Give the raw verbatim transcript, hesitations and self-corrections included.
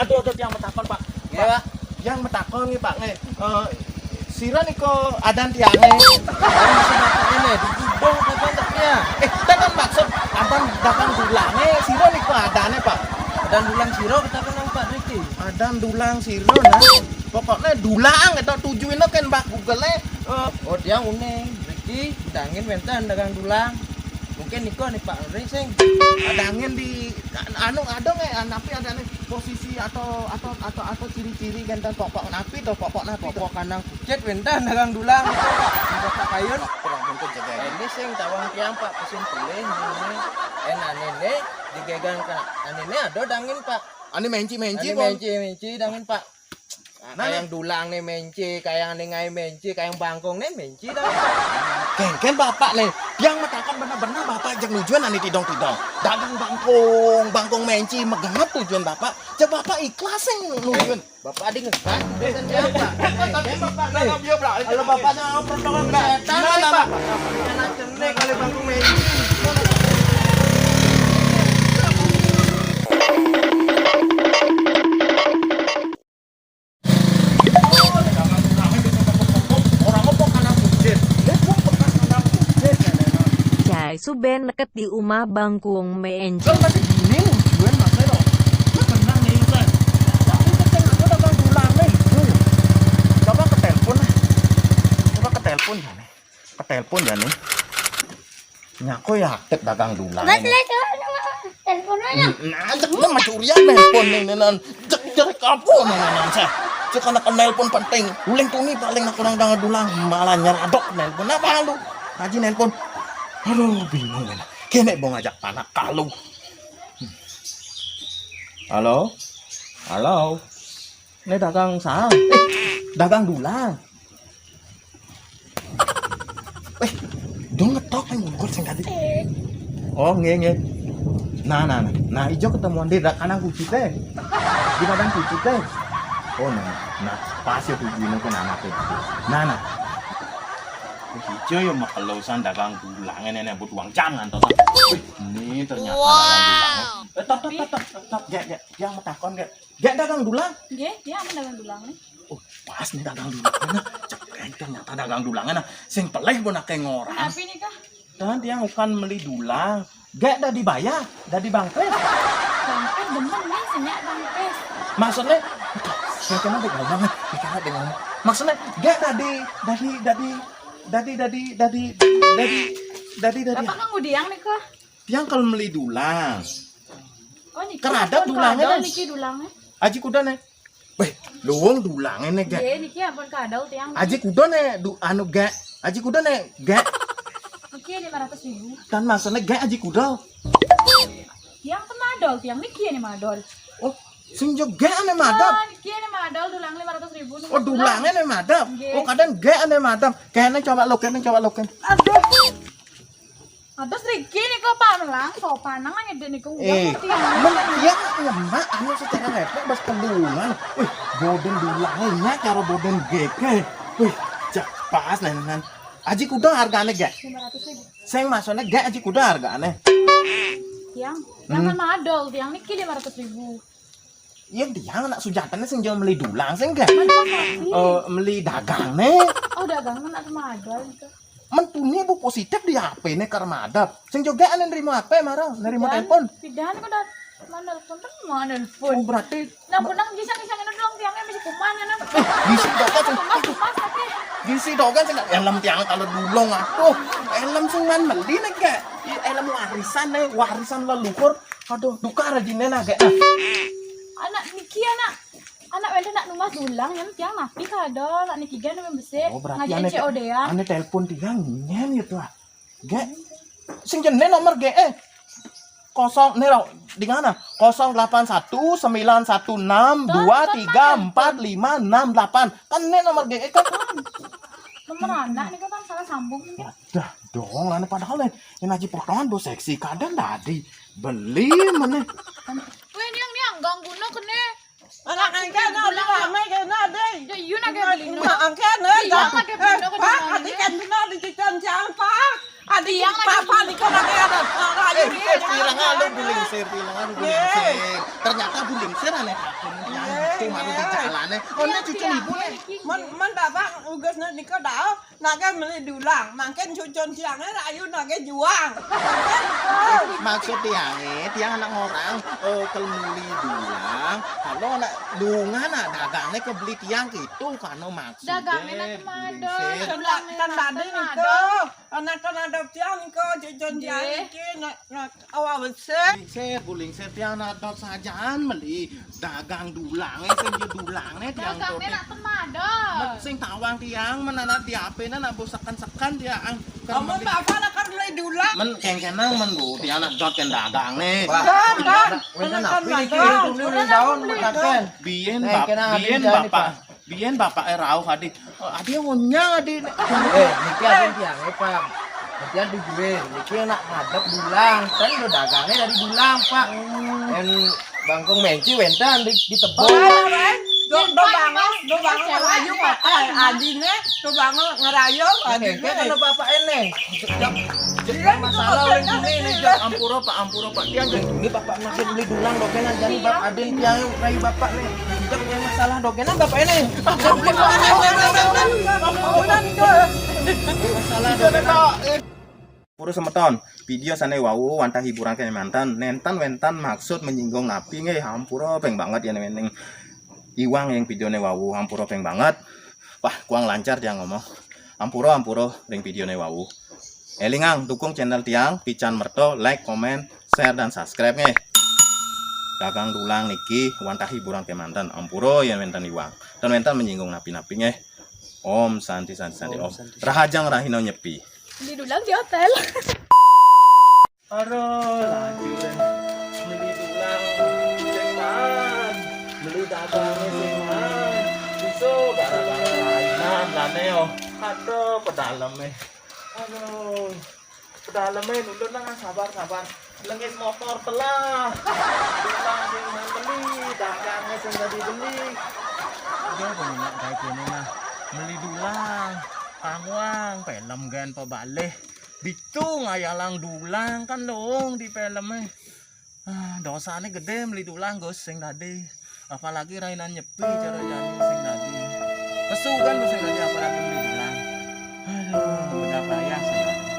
Aduh, aduh, tiang matakon, Pak. Nggih, Pak. Tiang matakon nggih, Pak, nggih. Eh, sira nika adan tiange? Ini di Gubong, Pak, Pak, ya. Eh, tenan maksud adan dagang dulange, sira nika adane, Pak? Adan dulang sira kata kenang, Pak, niki? Adan dulang sira, nah. Pokoknya dulang, kita tujuin kan, Pak, Google-e. Eh, oh, tiang uning. Niki dangin wenten dagang dulang. Mungkin nika nih, Pak, nggih, sing. Dangin di, anu, ada nggih, napi adane posisi atau, atau, atau, atau ciri-ciri genten pokok napi to, pokok napi to? Pokok kandang kucit wenten dagang dulang, Pak. Bapak kayun. Kurang mungkin jaga. Ini sing tawang tiang, Pak, pesin pilih ini. Eh, nah, ini digegang ka. Nah, ini ada dangin, Pak. Ane menci-menci, ini menci-menci dangin, Pak. Nah, nah, kayang dulang nih menci, kayang ning ngae menci, kayang bangkong nih menci dah. Kengken bapak nih, tiang matakon bener-bener bapak jek nujuan ane tidong-tidong. Dagang bangkong, bangkong menci, megenep tujuan bapak. Jek bapak ikhlas sing nujuan. Bapak di ngekan, pesan siapa? Tapi bapak dagang dia, Pak. Kalau bapak sama protokol kesehatan, nah, nah, Pak. Anak cenek kali bangkong menci. Cai suben neket di umah bangkung meenci. Kan masih gini, tujuan masa lo. Lu tenang nih, Insan. Tapi penting aku udah bang pulang nih. Coba ke telepon lah. Coba ke telepon ya nih. Ke telepon ya nih. Nyako ya aktif dagang dulang. Mas, ini. Lihat, coba, coba. Telepon aja. Nah, cek lu mah curian nelpon nih, nih, nan. Cek, cek apa, nih, nih, nan, sah. Cek anak nelpon penting. Uling tuni paling nak orang dagang dulang, malah nyeradok nelpon. Apa lu? Haji nelpon. Aduh, bingung, men. Kene mau ngajak panak kalu. Halo? Halo? Ini dagang saham. Eh, dagang dulang. Eh, dong ngetok kan ngukur sing tadi. Oh, nggih, nggih. Nah, nah, nah. Nah, ijo ketemuan di rak kanan kucite. Di badan kucite. Oh, nah, nah. Nah, pas ya kucine kan anake. Nah, nah. Ijo ya makelusan dagang dulang ini, ini buat uang jam ngantos. Wih, ini ternyata dagang dulang. Eh, tok, tok, tok, tok, tok, gek, gek. Yang matakon, gek. Gek dagang dulang. Nggih, ya, aman dagang dulang nih. Oh, pas nih dagang dulang. Nah, cek, ternyata dagang dulang. Nah, sing pelih pun akeh ngorang. Tapi nih kah? Dan dia bukan meli dulang. Gek dah dibayar, dah dibangkes. Bangkes demen nih, senyak bangkes. Maksudnya, saya kena dek ngomong, saya kena dek ngomong. Maksudnya, gek dah di, dah di, dah di, dah di, dah di, dah di, dah di, dah di, dah di. Bapak kan ngudiang nih kah? Tiang kalau meli dulang. Oh, niki. Keradap dulangnya, kadal nih. Niki dulangnya. Aji kuda nih. Weh, luwung dulangnya nih, gek. Nggih, niki ampun kadal tiang. Aji kuda nih, du, anu, gek. Aji kuda nih, gek. Niki lima ratus ribu. Dan maksudnya gek aji kuda. Tiang kan madol, tiang niki nih madol. Oh, sing jo gek ane madap. Oh, niki nih madol dulang lima ratus ribu. Oh, dulangnya nih madap. Nggih. Oh, kadang gek ane madap. Kene coba lo, kene coba lo, ken. Aduh. Atus riki niku, Pak, melang sopan nang ngedek niku. Eh, men, iya, iya, Mak, anu secara repot bas kedungan. Wih, boden dulangnya cara boden geke. Wih, cek pas nenenan. Aji kuda hargane, gek? Lima ratus ribu. Sing maksudnya gek aji kuda hargane. Tiang, hmm, jangan madol, tiang niki lima ratus ribu. Iya, tiang anak sujatane sing jual meli dulang sing gek. Meli apa, Pak? Eh, meli dagangne. Oh, dagang anak madol itu. Mentuni bu positif di H P-ne kar madep. Sing joge ane nerima H P marang, nerima telepon. Pidan kok dat manelpon, teman nelpon. Oh, berarti nelpon nang bisa, bisa ngene dong, tiangnya masih kuman, ya, nang. Eh, bisa dong, kan? Kuman, kuman, tapi gisi dong, kan, sing helm tiang kalau dulung, aduh. Helm sing man meli nek, gek. Ih, helm warisan, nih, warisan leluhur. Aduh, duka rajinnya, nah, gek. Anak niki, anak. Anak wénten nak numbas dulang, nyén tiang napi kadol, nak niki gén numbas besik. Oh, berarti ngajin ane te-, C O D-an. Ane telepon tiang nyén gitu ah. Gé. Sing jené nomor gé, eh. Kosong, nih loh, di mana? Kosong delapan satu sembilan satu enam dua tiga empat lima enam delapan. Kan ini nomor gé, eh, kan. Nomor anak nih kan salah sambung nih. Dah dong, lah, padahal nih, yang ngaji pertama bo seksi kadang tadi beli mana. Wéh, niang, niang, ganggu no kene. Anak angkat, no, no, rame kena, deh. Ya, iya, nak kayak beli, no. Mak angkat, no, iya, dah. Nak kayak beli, no, eh, Pak, tadi kan benar di jajan siang, Pak. Tadi yang lagi papa nih kok lagi ada orang. Eh, eh, bilang alu Bu Lingsir, bilang alu Bu Lingsir. Ternyata Bu Lingsir aneh aku. Yang itu mari di jalan, eh. Oh, ini cucu ibu nih. Men, men bapak ugas nih kok dah. Nake meli dulang, mangkin cucun tiangnya rayu nake juang. Maksud tiangnya, tiang anak orang, eh, kalau meli dulang, kalau anak lungan, nah, dagangnya kebeli tiang gitu, kano maksudnya. Dagangnya nak Bu Lingsir. Kan tadi nih kok. Anak kan ada tiang nih kok, cucun tiang iki, nak, nak, awak besar. Lingsir, Bu Lingsir, tiang nak dot sajaan meli dagang dulang, eh, sing yo dulang, eh, tiang. Dagangnya nak temado. Sing tawang tiang, men anak di ape, nak bosakan-sakan tiang. Kamu bapak nak kan meli dulang. Men kengkenang men Bu, tiang nak dot ken dagang nih. Pak, wenten ape niki? Daun metaken. Biyen, biyen bapak. Biyen bapak e rauh adi. Oh, adi ngunyah adi. Eh, niki adi tiang e, Pak. Tiang di gue, niki nak ngadep dulang. Kan udah dagangnya dari dulang, Pak. En bangkung menci wenten di, di tebon. Do, do banget, do banget ngerayu, Pak. Eh, adine, do banget ngerayu, adine. Kan bapak ini. Jek, jek masalah oleh ini nih, jek ampura, Pak, ampura, Pak. Tiang jek. Ini bapak makin beli dulang, dogen aja nih, Pak. Adin tiang rayu bapak nih. Jek masalah dogen bapak ini. Masalah dogen. Pura semeton, video sane wau wantah hiburan kemanten, nenten wenten maksud menyinggung napi nggih, ampura peng banget ya neng Iwang yang video ne wau, ampura peng banget. Wah, kuang lancar tiang ngomong. Ampura, ampura ring video ne wau. Elingang dukung channel tiang, pican merto, like, comment, share, dan subscribe nggih. Dagang dulang niki wantah hiburan kemanten, ampura yen wenten Iwang. Dan wenten menyinggung napi-napi nggih. Om Santi, Santi, Santi, Om. Rahajeng rahina Nyepi. Di dulang di hotel. Aduh, lanjut deh. Meli dulang sing maan, meli dagange sing maan. Iso gara-gara lainan lane yo. Aduh, pedaleme. Aduh. Pedaleme nundun lah, sabar, sabar. Lengis motor telah. Dulang sing maan meli, dagange sing dadi beli. Yo, peminat kayak gini nah. Meli dulang, kangwang, pelem gen pebalih. Ditu ngayalang dulang kan dong di peleme. Ah, dosane gede meli dulang, Gus, sing dadi. Apalagi rainan Nyepi cara jani sing dadi. Pesu kan sing dadi apalagi meli dulang. Aduh, udah payah sing dadi.